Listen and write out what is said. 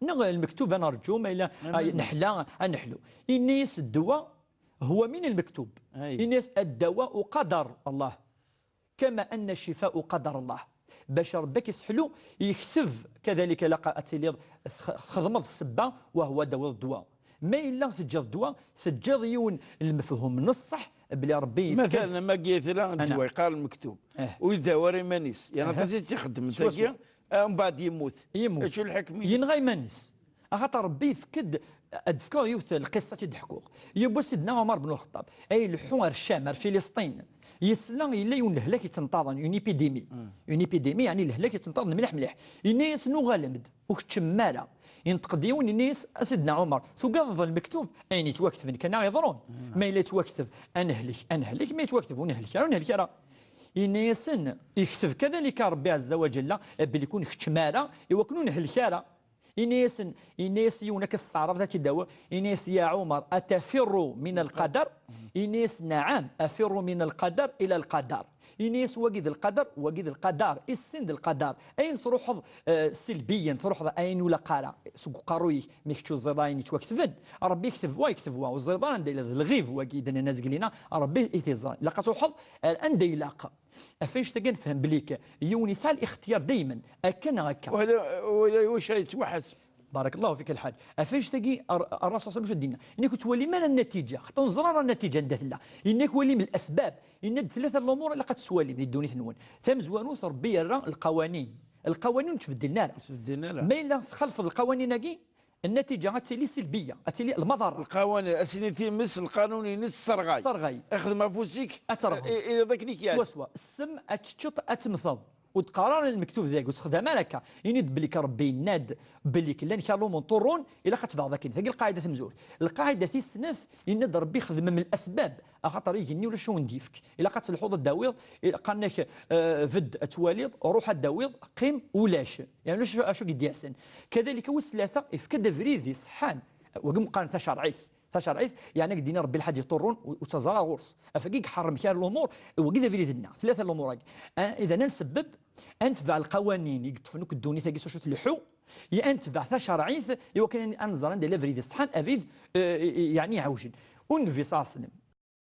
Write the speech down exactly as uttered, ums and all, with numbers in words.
Neɣ lmektub ad nerǧu, ma yella, ah, neḥla, ad neḥlu. Ini-as ddwa huwa min lmektub. Ini-as الدواء قدر الله. كما أن الشفاء قدر الله. Bac Ṛebbi ad k-isseḥlu, yekteb, kadalik ilaq ad tiliḍ tx-, txedmeḍ ssebba, وهو دواء الدواء. Ma yella teǧǧiḍ ddwa, teǧǧiḍ yiwen n lmefhum n ṣṣeḥ, belli Ṛebbi yefka-d. Matalen, ma gayet la ddwa yeqqar lmektub, ur yedawi ara iman-is. Yan aṭas i tt-ixeddmen tagi, mbeɛd yemmut. Yemmut. Acu lḥekm-is? Yenɣa iman-is. Axaṭer Ṛebbi yefk-d, ad d-fkeɣ yiwet n lqissa ad tt-id-ḥkuɣ. Yiwwas Sidna Ɛumar ben Lxeṭṭab, ay ileḥḥu ar Ccam, ar Filisṭin. Yesla yella yiwen lehlak yettenṭaḍen, une épidémie. Une épidémie, yeɛni lehlak yettenṭaḍen mliḥ mliḥ. Yenna-yasen uɣalem-d, ur keččmem ara. Yenṭeq-d yiwen, yenna-yas, a Sidna Ɛumar, tugadeḍ lmektub? Ayen yettwaketben kan ad yeḍrun. Ma yella yettwakteb ad nehlek, ad nehlek, ma yettwakteb ur nehlek ara, ur nehlek ara. Yenna-yasen, yekteb kadalika Ṛebbi ɛezza wa ǧella, belli ur nkeččem ara, i wakken ur nehlek ara. Ini-asen, ini-as yiwen akka s taɛrabt ad tt-id-awiɣ, ini-as, يا عمر أتفر من القدر؟ Ini-as, نعم أفر من القدر إلى القدر. Ini-as, wagi d lqadar, wagi d lqadar, issin d lqadar. Ayen truḥeḍ, eh, silbiyan, truḥeḍ ayen ur ilaq ara seg uqerruy-ik, mi kečč ur teẓriḍ ayen yettwaketben. Ṛebbi yekteb wa, yekteb wa, ur teẓriḍ ara anda yella, d lɣib wagi i d-nenna azgel-inna, Ṛebbi i t-iẓran. Ilaq ad truḥeḍ ar anda ilaq. Ɣef annect-agi ad nefhem belli k-, yiwen yesɛa lixtiyar daymen, akka neɣ akka. Wala, wala wacu ay yettwaḥaseb. Barakallahu fik a lḥaǧ. Ɣef annect-agi, ar-, Ṛṛasul صلى الله عليه وسلم acu d-yenna? Yenna-k ur tettwalim ara nnatiǧa, xaṭi ur neẓri ara nnatiǧa anda tella. Yenna-k walim lesbab, yenna-d tlata lumuṛ ilaq ad tettwalim di ddunit-nwen. Tamezwarut, Ṛebbi yerra lqawanin. Lqawanin ur ttbeddil ara. Ur ttbeddil ara. Ma yella txalfeḍ lqawanin-agi, nnatiǧa ad tili silbiya, ad tili lmaḍerra. Lqawanin, ad tili times, lqanun-ines tesserɣay. Tesserɣay. Xdem afus-ik, ad terɣeḍ. I, i, d akken i k-yeɛǧeb. Swaswa. Ssem, ad teččeḍ, ad temmteḍ. Ur d-qqar ara lmektub dagi, ur ttexdam ara akka. Ini-d belli k-, Ṛebbi yenna-d belli k-, llan kra lumuṛ ṭurrun, ilaq ad tebɛeḍ akken. Tagi lqaɛida tamezwarut. Lqaɛida tis snat, yenna-d Ṛebbi xedmem lesbab, axaṭer igenni ulac ur wen-d-yefk. Ilaq ad telḥuḍ ad d-tawiḍ, il-, qqaren-ak, eh, bedd ad twaliḍ, ruḥ ad d-tawiḍ, qqim, ulac. Yeɛni ulac acu i d-yasen. Kadalika wis tlata, ifka-d abrid iṣeḥḥan. Wagi meqqaren tacerɛit. Tacerɛit, yeɛni ad k-d-yini Ṛebbi lḥaǧa iṭurrun, u-, ur ttaẓ ara ɣur-s. Ɣef wagi i iḥeṛṛem kra lumuṛ, wagi d abrid-nneɣ. Tlata lumuṛ-agi. A, إذا ad nsebbeb, ad netbeɛ lqawanin i yeṭṭfen akk ddunit-agi s wacu tleḥḥu, ya ad netbeɛ tacerɛit, i wakken ad nẓer anda yella abrid iṣeḥḥan, abrid, eh, yeɛni iɛewjen. U Nnbi صلى الله عليه وسلم,